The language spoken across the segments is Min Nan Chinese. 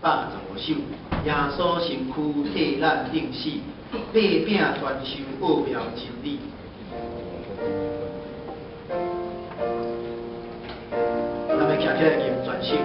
115首，耶穌身軀替咱釘死，擘餅傳授奧妙真理。咱欲徛起來吟全首。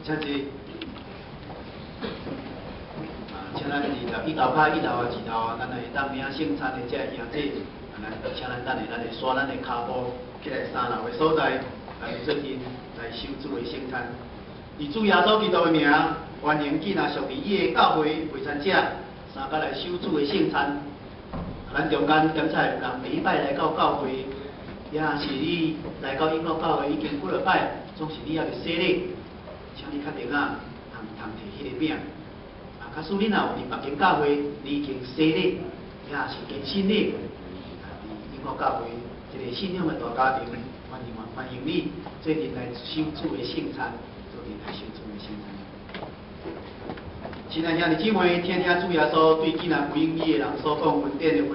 請坐。啊，請咱20去樓跤一樓啊、二樓啊，咱會當領聖餐的這兄弟，啊，咱請咱等下，咱會刷咱的跤步起來三樓的所在，來做陣來守主的聖餐。以主耶穌基督的名，歡迎囝仔屬佇伊的教會陪餐者，三加來守主的聖餐。咱中間檢查有人第一擺來到教會，也是你來到英國教會已經幾落擺，總是你猶未洗禮，請你確定啊，通通提彼个餅。啊，假使你若有佇別間教會，你已經洗禮，也是堅信禮，啊，佇英國教會一個信仰的大家庭，歡迎歡迎你做陣來守主的聖餐，做陣來守主的聖餐。親愛兄弟姊妹，聽聽主耶穌對囝仔歸依的人所講恩典的話，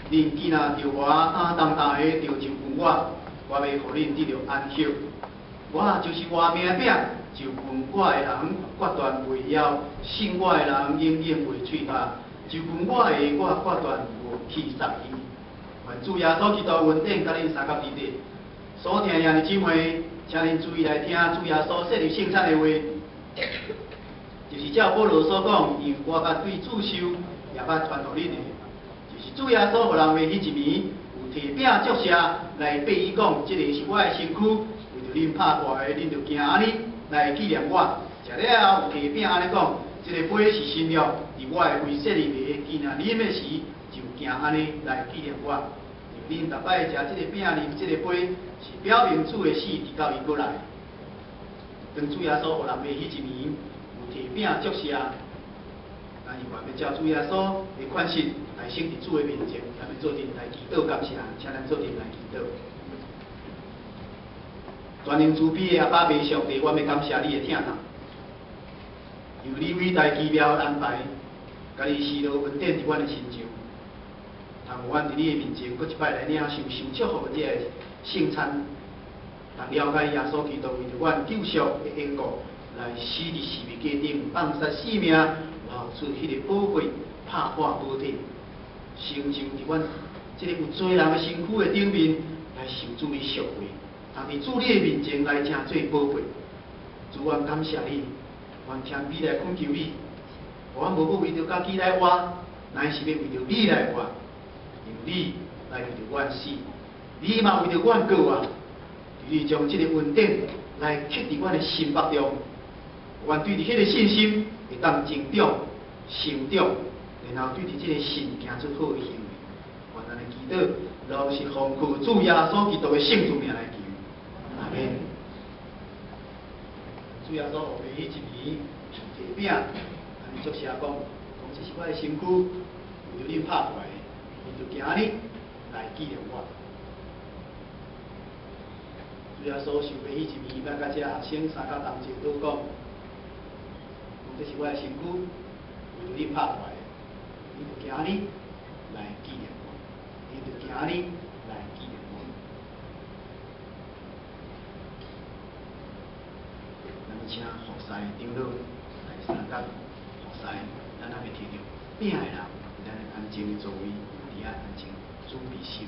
恁囝仔著我擔重擔的，著就近我，我欲予恁得著安息。我就是活命餅，就近我的人決斷袂枵，信我的人永遠袂喙渴。就近我的，我決斷無棄殺伊。願主耶穌基督恩典佮恁相佮佇咧。所聽兄弟姊妹，請恁注意來聽主耶穌設立聖餐的話。就是照保羅所講，因為我捌對主受，也捌傳予恁的，就是主耶穌予人賣彼一暝，有提餅祝謝來擘伊講，這個是我的身軀，為著恁拍破的，恁著行按呢來紀念我。食了後有提餅按呢講，這個杯是新約，佇我的血裡面紀念恁的時，就行按呢來紀念我。因為恁逐擺食這個餅、啉這個杯，是表明主的死，直到伊閣來。當主耶穌予人賣彼一暝，有提餅祝謝，咱猶原欲照主耶穌的款式來省佇主的面前，咱欲做陣來祈禱感謝，請咱做陣來祈禱。全能慈悲的阿爸父上帝，我欲感謝你的疼痛，由你偉大奇妙的安排，共你施落恩典佇阮的身上，通予阮佇你的面前，閣一擺來領受受祝福的這個聖餐，通了解耶穌基督為著阮救贖的緣故，來死佇十字架頂，放殺性命，流出彼个寶血，拍破寶體，成就佇阮這个有罪人的身軀的頂面，來受主的贖回，通佇主你的面前來成做寶貝。主，阮感謝你，阮謙卑來懇求你，阮無欲為著家己來活，乃是欲為著你來活，因為你來為著阮死，你嘛為著阮閣活，你將這个恩典來刻佇阮的心腹中。阮對佇彼个信心會當增長、成長，然後對佇這个信行出好的行為。願咱的祈禱，攏是奉靠主耶穌基督的聖主名來求，阿們。主耶穌予賣彼一暝，提餅，按呢祝謝講，講這是我的身軀，為著恁拍破的，恁就行呢來紀念我。主耶穌受的彼一暝，欲佮這學生相佮同齊禱講，講這是我的身軀，為著恁拍破的，恁就行呢來紀念我，恁就行呢來紀念我。咱請服侍長老來相佮服侍，咱猶未提著餅的人，咱安靜的座位，佇遐安靜準備心。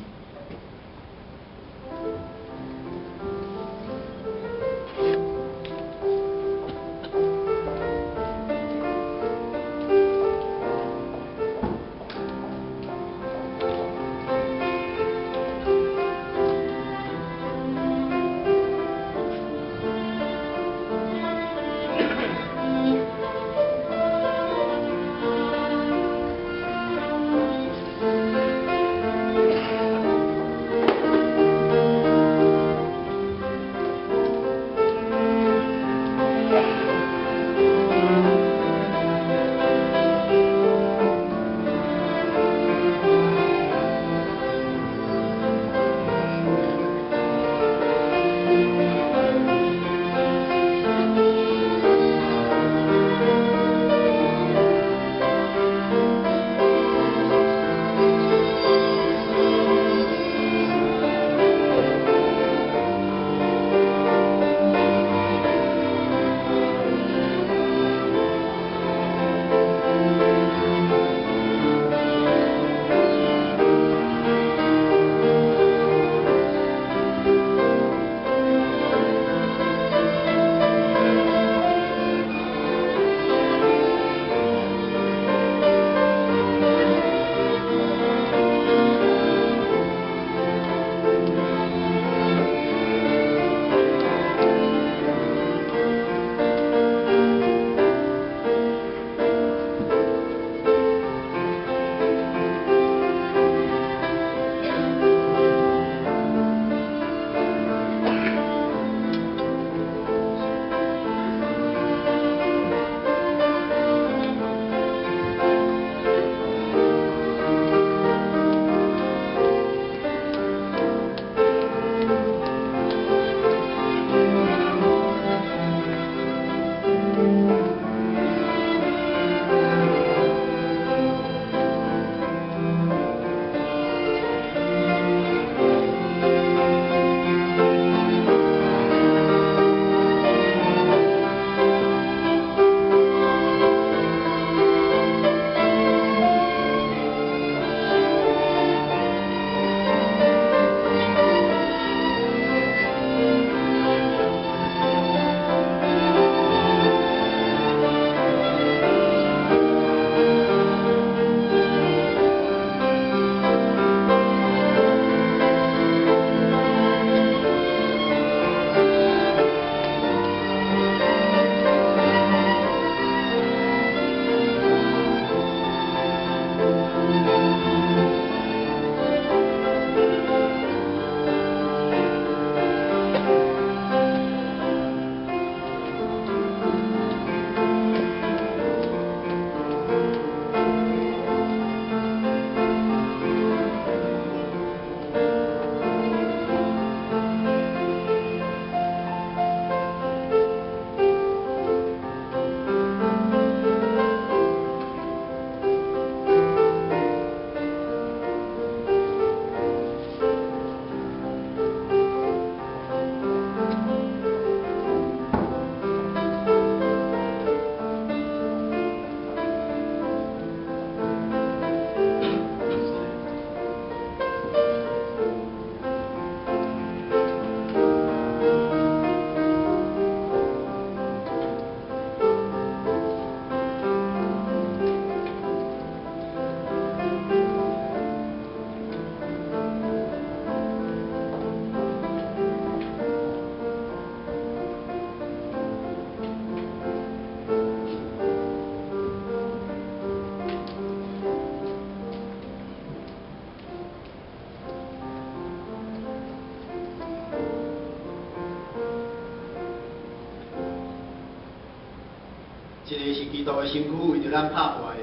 這個是基督的身軀，為著咱拍破的，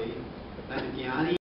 今仔日。